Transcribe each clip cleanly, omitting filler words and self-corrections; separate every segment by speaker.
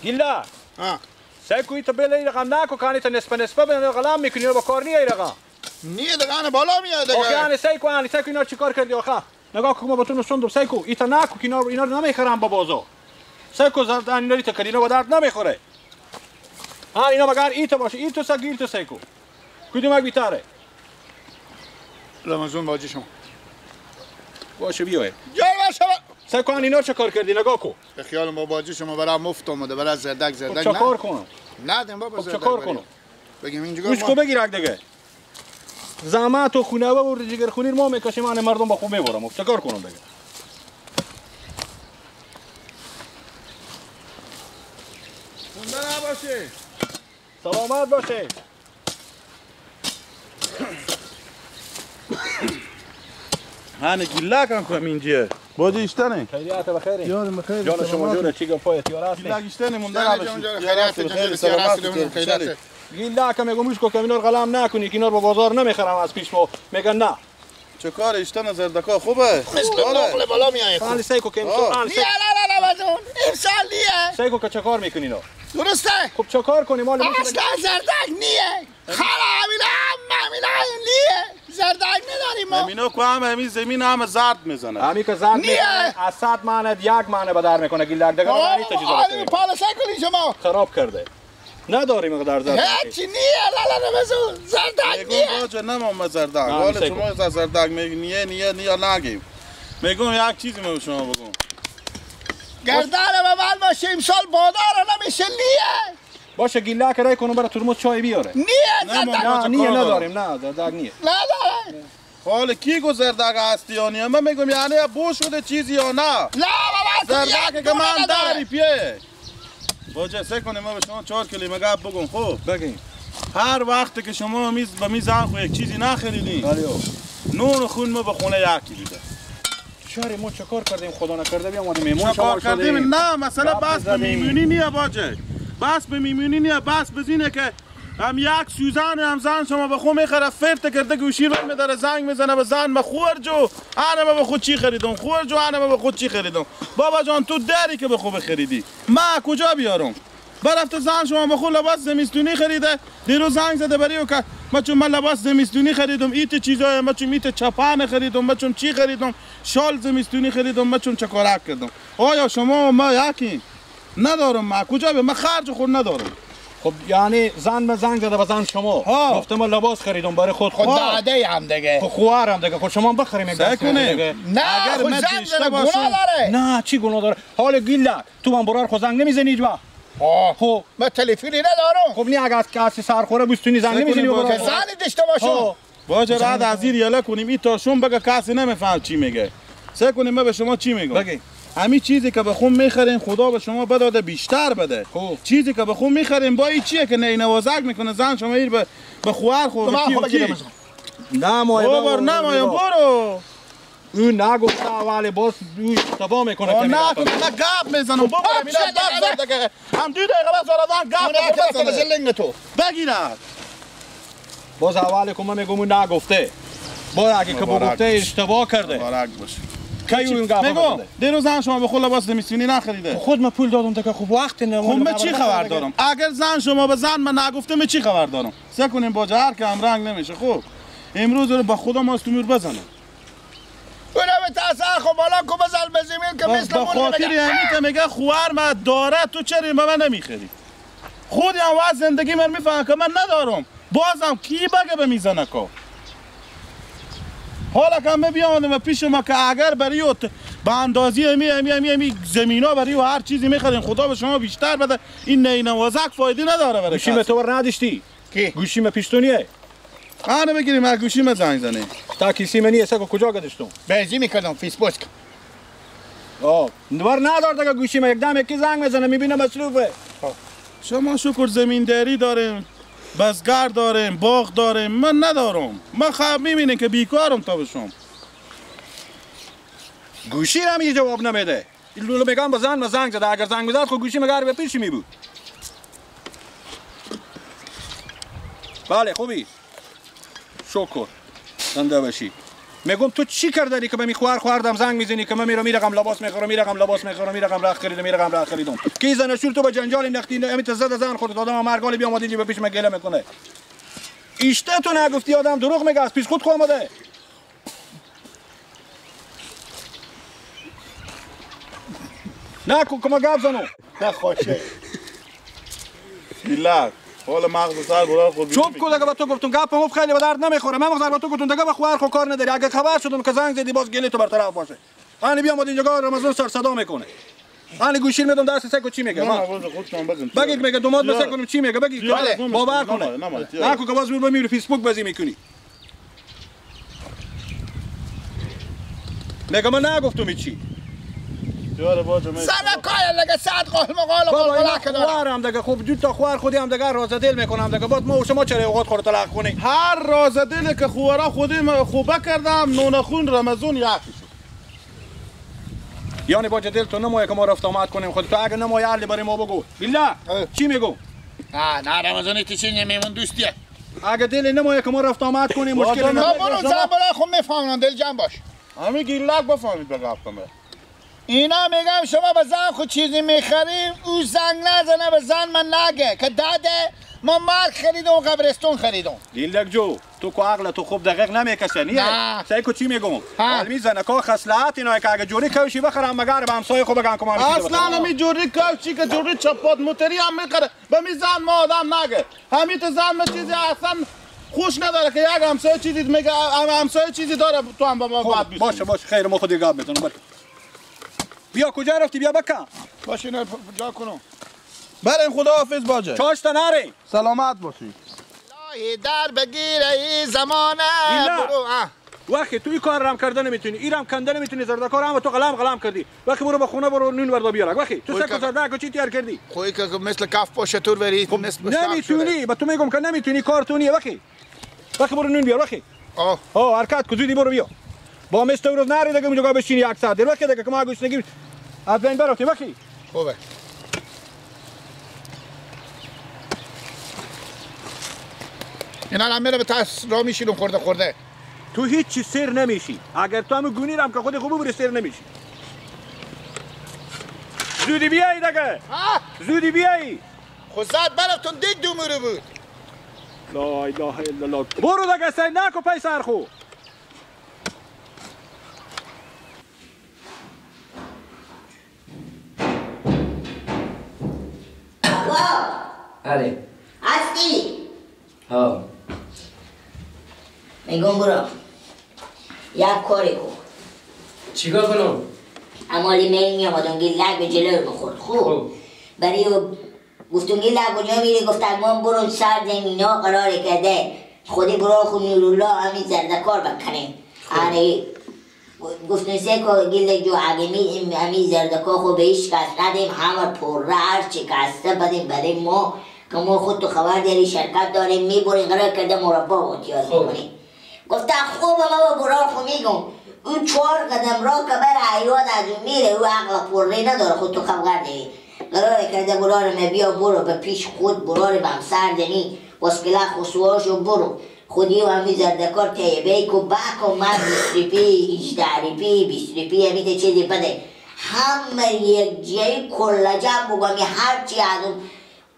Speaker 1: گیلا سعی تو بله این رقم نکو کانی تا نصف نصفه به غلام میکنی با کار نیه این رقم
Speaker 2: نیه دیگه بالا میاد دیگه.
Speaker 1: آخه آن سعی کو آن سعی کو اینا چیکار کردی آخه؟ نگاه کو ما با تو نشوندم سعی کو ایتا نکو که اینا رو نمیخرم با بازار. سعی کو زردن اینا رو تا اینا با درد نمیخوره. ها اینا مگر ایتا باشه ایتا سگ ایتا سعی کو. کدوم یک بیتره؟
Speaker 2: رمضان باجی شما.
Speaker 1: باشه بیای.
Speaker 2: جای باشه.
Speaker 1: سعی کن اینا چه کار کردی نگاه کو.
Speaker 2: به خیال ما باجی شما برای مفت اومده برای زردک زردک.
Speaker 1: چه کار کنم؟
Speaker 2: نه بابا زردک.
Speaker 1: چه کار کنم؟
Speaker 2: بگیم اینجا
Speaker 1: گوش کو بگیرک دیگه. زحمت و خونه و جگر خونی ما میکشیم ان مردم با خوب میبرم. چه کار کنم دیگه؟
Speaker 2: خونده نباشه.
Speaker 1: سلامت باشه.
Speaker 3: هنه گیله کن کنم اینجا باجه ایشتنه
Speaker 1: خیریت بخیری
Speaker 3: یادم بخیر
Speaker 1: جان شما جوره چی گپ پایت یار هستی
Speaker 3: گیله ایشتنه مونده نباشی
Speaker 2: خیریت بخیر سلامت خیریت
Speaker 1: گیله که میگم کو که اینا رو غلام نکنی که اینا رو با بازار نمیخرم از پیش ما میگن نه
Speaker 3: چه کار ایشتنه زردکا خوبه
Speaker 2: مثل مغل بالا میای
Speaker 1: حالی سعی کو که امسال
Speaker 2: نه لا لا بازون امسال نیه
Speaker 1: سعی کو که چه کار میکنی اینا
Speaker 2: درسته
Speaker 1: خب چه کار کنیم مال
Speaker 2: اصلا زردک نیه خلا همینا نیه زردک نداریم ما
Speaker 3: همینا کو هم همین زمین هم زرد میزنه
Speaker 1: همین که زرد میزنه از 100 معنی یک معنی به در میکنه گیلک دیگه معنی تا چیزا
Speaker 2: آره پالسه کنی شما
Speaker 1: خراب کرده نداریم اینقدر زردک
Speaker 2: هیچ نیه لا لا نمیزون زردک نیه
Speaker 3: میگم باجه نمام زردک حالا شما از زردک میگی نیه نیه نیه نگیم میگم یک چیزی می شما بگم
Speaker 2: گردن به من باشه امسال بادار نمیشه نیه
Speaker 1: باشه گیلک رای کنم برای ترمز چای بیاره
Speaker 2: نیه زردک
Speaker 1: نه نیه نداریم نه زردک نیه
Speaker 2: نداره
Speaker 3: حالا کی گو زردک هستی یا نیه من میگم یعنی بو شده چیزی یا نه
Speaker 2: نه بابا
Speaker 3: زردک که من داری پیه باجه سه کنیم ما به شما 4 کلمه گپ بگم خوب
Speaker 1: بگین
Speaker 3: هر وقت که شما میز به میز خو یک چیزی نخریدین نون و خون ما به خونه یکی بیده
Speaker 1: چرا ما چه کار کردیم خدا نکرده بیامدیم میمون
Speaker 3: چه کردیم نه مثلا بس به میمونی نیه باجه بس به میمونی نیه بس بزینه که هم یک سوزن هم زن شما به خو میخره فرت کرده گوشی رو میداره زنگ میزنه به زن ما خورجو انا ما به خود چی خریدم خورجو انا ما به خود چی خریدم بابا جان تو داری که به خود بخریدی ما کجا بیارم برفت زن شما به خود لباس زمستونی خریده دیروز زنگ زده بری و که ما چون من لباس زمستونی خریدم ایت چیزای ما چون ایت چپان خریدم ما چون چی خریدم شال زمستونی خریدم ما چون چکارک کردم آیا شما و ما یکی ندارم ما کجا به من خرج خود ندارم
Speaker 1: خب یعنی زن به زنگ زده به زن شما گفته من لباس خریدم برای خود
Speaker 2: خود داده هم دیگه
Speaker 1: خب خوارم دیگه خود شما بخریم یک دست دیگه
Speaker 2: نه اگر من زن گناه داره
Speaker 1: نه چی گناه داره حال گیلک تو من برار خود زنگ نمیزنی هیچ وقت خب
Speaker 2: من تلفنی ندارم
Speaker 1: خب نه اگر کسی سرخوره بستونی زنگ نمیزنی
Speaker 2: که زنی داشته باشم
Speaker 3: باجه رد از زیر یله کنیم این تا شون بگه کسی نمیفهم چی میگه سه کنیم من به شما چی میگم
Speaker 1: بگی
Speaker 3: همین چیزی که به خون میخرین خدا به شما بداده بیشتر بده خوب. چیزی که به خون میخرین با این چیه که نینوازک میکنه زن شما ایر به خوار خو کی
Speaker 1: نه مایه
Speaker 3: نه مایه برو
Speaker 1: او نگفته اول باز او اشتباه میکنه که
Speaker 3: نه نه گپ میزنم بابا میرم گپ زده هم 2 دقیقه بعد زارادان گپ
Speaker 2: میزنه تو
Speaker 3: بگیرد
Speaker 1: باز اول که من میگم او نگفته با اگه که بگفته اشتباه کرده
Speaker 3: مبارک باشه
Speaker 1: کی اون گپ
Speaker 3: میگم دیروز زن شما به خود لباس زمستونی نخریده
Speaker 1: خود من پول دادم دیگه خب وقت نه
Speaker 3: خب من چی خبر دارم اگر زن شما به زن من نگفته من چی خبر دارم سه کنیم با هر که هم رنگ نمیشه خب امروز رو با خدا ما استومیر بزنم
Speaker 2: اونم تاسع خب بالا کو بزن به زمین که مثل
Speaker 3: با خاطر همین که میگه خوار ما داره تو چرا به من نمیخری خودی هم وضع زندگی من میفهم که من ندارم بازم کی بگه به میزنه کو حالا که من بیامدم و پیش ما که اگر برای به اندازی امی امی امی امی زمینا برای و هر چیزی میخرین خدا به شما بیشتر بده این نینوازک فایده نداره برای
Speaker 1: گوشی تو ور نداشتی
Speaker 2: کی
Speaker 1: گوشی پیشتونیه
Speaker 3: آنه بگیریم از گوشی ما زنگ زنی
Speaker 1: تا کسی منی سگو کجا گذاشتم
Speaker 2: بازی میکردم فیسبوک
Speaker 1: آه ور ندار دیگه گوشی ما یک دم یکی زنگ میزنه میبینه مصروفه
Speaker 3: شما شکر زمینداری داریم بزگر داریم باغ داریم من ندارم من خواب میبینه که بیکارم تا بشم
Speaker 1: گوشی هم یه جواب نمیده لولو میگم با زن ما زنگ زده اگر زنگ میزد خب گوشی مگر به پیش می بود بله خوبی شکر زنده باشی میگم تو چی کردی که به می خوار خوردم زنگ میزنی که من میرم میرقم لباس میخورم میرقم لباس میخورم میرقم رخ خریدم میرقم رخ خریدم کی زن شور تو به جنجال انداختی همین زد زن خود آدم مرگالی بیا اومد به پیش من گله میکنه. ایشته تو نگفتی آدم دروغ میگه از پیش خود خو آمده. نکن که ما گپ زنم.
Speaker 2: نه خوشه.
Speaker 3: بیلک حالا مغز سر برای خود
Speaker 1: چوب کو دیگه با تو گفتم گپ مف خیلی به درد نمیخوره. من مغز با تو گفتم دیگه با خوار خو کار نداری. اگه خبر شدم که زنگ زدی باز گله تو برطرف باشه. من بیام اینجا رمضان سر صدا میکنه. من گوشی میدم دست سکو چی میگه؟
Speaker 3: نه خودتون بگین.
Speaker 1: بگید میگه دوماد بسکنم چی میگه؟ بگید باور کنه. نکو که باز میری فیسبوک بازی میکنی. میگه من نگفتم چی.
Speaker 2: سر کار لگه صد قول مقال قول که دارم.
Speaker 1: خوارم دیگه خوب دو تا خوار خودی هم دیگه راز دل میکنم دیگه. بعد ما و شما چرا اوقات خود طلاق کنی؟
Speaker 3: هر راز دل که خوارا خودی خوبه کردم نون خون رمضان یکی شد.
Speaker 1: یعنی با دل تو نمایه که ما رفت آمد کنیم خود تو اگه نمایه علی برای ما بگو. بالله چی میگو؟
Speaker 2: نه رمضان تیچین میمون دوستیه.
Speaker 1: اگه دل نمایه که ما رفت آمد کنیم مشکل نداره.
Speaker 2: برو زن برای خود میفهمم دل جمع باش.
Speaker 3: همین گیلک بفهمید به گفتم.
Speaker 2: اینا میگم شما به زن خود چیزی میخریم او زنگ نزنه به زن من نگه که داده ما مرگ خریدم و قبرستون خریدم.
Speaker 1: دیلک جو تو که عقل تو خوب دقیق نمیکشه نیه. سعی کو چی میگم؟ حال میزنه که خصلت اینا که اگه جوری کوشی بخرم مگر به همسایه خود بگم که ما
Speaker 3: اصلا همی جوری کوشی که جوری چپات موتری هم میخره به می زن ما آدم نگه. همین تو زن ما چیزی اصلا خوش نداره که یک همسایه چیزی میگه همسایه چیزی داره تو هم با ما بعد
Speaker 1: باشه باشه خیر ما خود گپ میزنم. بیا کجا رفتی؟ بیا بکن.
Speaker 2: باشه اینا جا کنم.
Speaker 3: بریم خداحافظ باجه.
Speaker 1: چاشتا نری.
Speaker 3: سلامت باشی.
Speaker 2: الهی در بگیره ای زمانه برو.
Speaker 1: وقتی تو این کار رم کرده نمیتونی، ایرم کنده نمیتونی، زردکار هم تو قلم قلم کردی. وقتی برو به خونه برو نون وردا بیار. وقتی تو سکو زردک چی تیار کردی؟
Speaker 2: خوی که مثل کف پاشه تور وری
Speaker 1: نمیتونی، با تو میگم که نمیتونی کار تو نیه. وقتی وقتی برو نون بیار. وقتی آه حرکت کو زودی برو بیا. با مثل روز نری دیگه اونجا بشینی یک ساعت. وقتی دیگه که ما گوش نگیم از بین برفتیم. وقتی
Speaker 2: خوبه. اینا الان میره به تاس را میشینم خورده خورده.
Speaker 1: تو هیچ سیر نمیشی. اگر تو هم گونی رم که خود خوب بری سیر نمیشی. زودی بیایی دیگه. زودی بیایی.
Speaker 2: خود زد برفتون دید دومورو بود.
Speaker 1: لا اله الا الله. برو دیگه سیر نکو پی سر خو.
Speaker 4: آره
Speaker 5: هستی؟
Speaker 4: ها
Speaker 5: میگم برو یک کاری کن.
Speaker 4: چیکار کنم؟
Speaker 5: امالی میل میامد اونگی لگ به جلوی بخورد. خوب برای گفت اونگی لگ کجا میری؟ گفت ما برو سر زمینا قرار کرده خودی برو خود نورالله همین زردکار بکنیم. آره گفت نسه که گیلک جو اگه همین زردکار خود به هیچ کس ندیم، همه پره هر چی که هسته بدیم برای ما که ما خود تو خبر داری شرکت داریم میبریم قرار کرده مربا امتیاز میکنیم. گفته خوب ما با برار خو میگم اون 4 قدم را که بر عیاد از اون میره او عقل پره نداره خود تو خبر داری قرار کرده برار ما بیا برو به پیش خود برار به همسر دنی واسکله خسواشو برو خودی و همین زردکار تیبه کو بک و من 20 ریپی 18 ریپی 20 ریپی همین چیزی بده همه یک جایی کل جمع بگم هرچی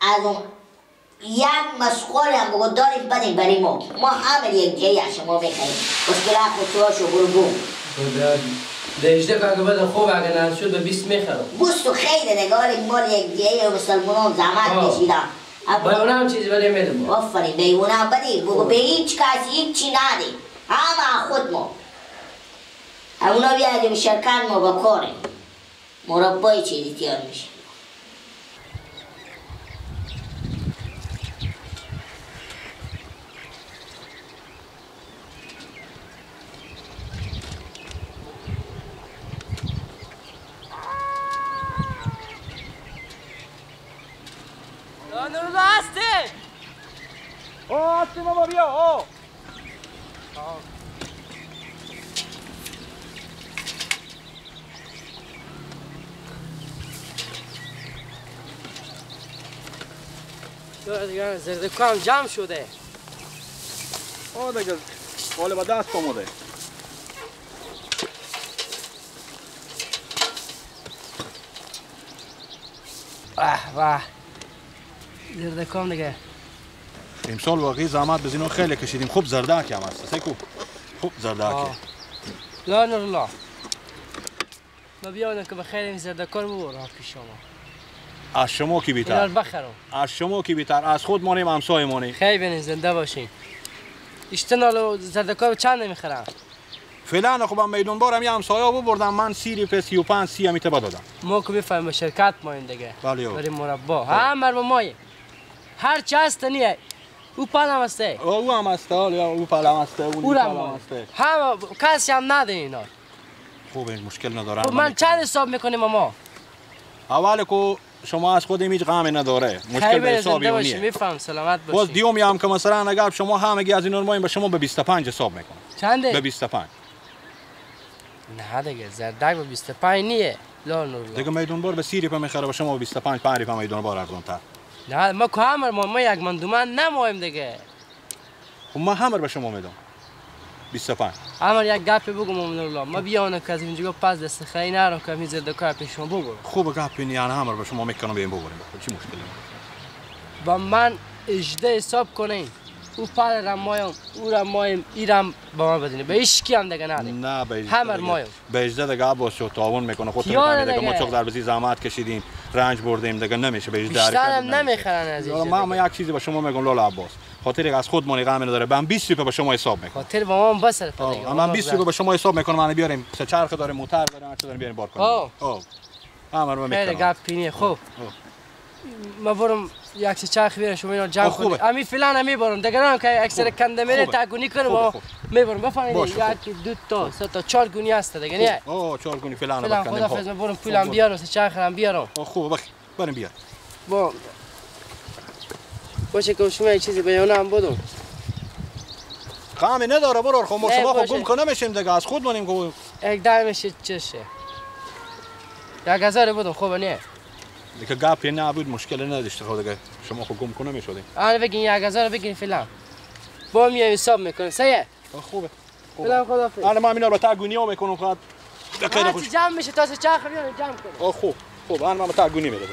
Speaker 5: از اون یک مسخال هم بگو داریم بدیم برای ما همه یک جایی از شما میخریم مشکل خسواشو برو بگو
Speaker 4: ده 18 اگه بده خوب اگه نشد به 20 میخرم
Speaker 5: بوست و خیره دیگه حالا مال یک جایی مسلمانان زحمت کشیدن
Speaker 4: به اونم چیزی ولی میدم.
Speaker 5: آفرین به اونم بدی بگو به هیچ کس هیچ چی ندی همه خود ما اونا بیادیم شرکت ما با کاره مربای چیزی تیار میشه.
Speaker 1: هستی ماما بیا. آه
Speaker 4: زردکان جمع شده.
Speaker 1: آه دیگه حالا به دست آمده.
Speaker 4: اه واه زردکام دیگه
Speaker 1: امسال واقعی زحمت بزینو خیلی کشیدیم. خوب زردک هم هست سیکو، خوب زردکه.
Speaker 4: لا نورالله ما بیانم که بخیر این زردکار ببرم پیش شما.
Speaker 1: از شما کی بیتر؟
Speaker 4: بخرم.
Speaker 1: از شما کی بیتر؟ از خود مانیم همسایه مانیم.
Speaker 4: خیلی بینین زنده باشین. اشتنالو زردکار چند نمیخرم؟
Speaker 1: فعلا خب من میدون بارم یه همسایه ببردم من 30 روپیه 35 30 همی تبا دادم.
Speaker 4: ما که بفهمیم شرکت مایم دیگه.
Speaker 1: بله
Speaker 4: برای مربا هم بر ماییم. هر چی هست نیه. او پلم هسته.
Speaker 1: او هم هسته، او پلم هسته، او پلم هسته.
Speaker 4: هم کسی هم نده اینا.
Speaker 1: خوب این مشکل نداره.
Speaker 4: من چند حساب میکنیم ما؟
Speaker 1: اول کو شما از خودم هیچ غمی نداره. مشکل به حسابی اونیه.
Speaker 4: میفهم سلامت باشی.
Speaker 1: باز دیوم هم که مثلا اگر شما همگی از اینا مایم به شما به 25 حساب میکنم.
Speaker 4: چنده؟
Speaker 1: به 25.
Speaker 4: نه دیگه زردک به 25 نیه. لا نور
Speaker 1: دیگه میدون بار به 30 روپیه میخره به شما به 25 5 روپیه میدون بار ارزان‌تر.
Speaker 4: نه ما که همر ما یک من دومن نمایم دیگه.
Speaker 1: خب ما همر به شما میدم 25.
Speaker 4: همر یک گپی بگم نورالله ما بیانه که از اینجا پس دست خیلی نرم که می زردکار پیش شما ببرم.
Speaker 1: خوب گپی نیان همر به شما میکنم بیایم ببریم. چی مشکلی؟
Speaker 4: با من 18 حساب کنین. او پال را مایم او را مایم ایرم با ما بدین به هیچ کی هم دیگه ندیم.
Speaker 1: نه به
Speaker 4: همر مایم
Speaker 1: به 18 دیگه عباس شو تعاون میکنه خودت دیگه ما چقدر بزی زحمت کشیدیم رنج بردیم دیگه نمیشه به 18
Speaker 4: بیشتر هم نمیخرن از اینجا.
Speaker 1: ما یک چیزی به شما میگم لالا عباس خاطر از خود مانی غم نداره. من 20 روپیه به شما حساب میکنم.
Speaker 4: خاطر با ما بس دیگه.
Speaker 1: من 20 روپیه به شما حساب میکنم. من بیاریم سه چرخ داریم موتور داریم هر چی داریم بیاریم بار کنیم. آه همر ما میکنم.
Speaker 4: خیلی گپ پینی. خب ما برم یک سه چرخ بیارم شما اینا جمع کنید. امی فلان امی برم دیگه نه که اکثر کنده میره تا گونی کنه ما میبرم. بفهمید یک دو تا سه تا چهار گونی هست دیگه نه؟
Speaker 1: اوه چهار گونی فلان بکنیم.
Speaker 4: خدا حافظ من برم پولم بیارم سه چرخ هم بیارم.
Speaker 1: خوب بخ بریم بیار.
Speaker 4: با باشه که شما یک چیزی به یانا هم بدم.
Speaker 1: غمی نداره برو خب ما شما خب گم کنه میشیم دیگه از خود مانیم که
Speaker 4: یک دمش چشه. 1000 بدم خوبه نه؟
Speaker 1: دیگه گپی نبود مشکل نداشت خب دیگه شما خب گم کنه میشدیم.
Speaker 4: آره بگین 1000 بگین فلان. با میام حساب میکنه سیه.
Speaker 1: خوبه.
Speaker 4: فلان خدافظ.
Speaker 1: آره ما اینا رو تا گونی ها میکنم خب.
Speaker 4: خیلی خوش. جمع میشه تا سه چرخ بیارم جمع کنم.
Speaker 1: خوب خوب انا ما تا گونی میدم.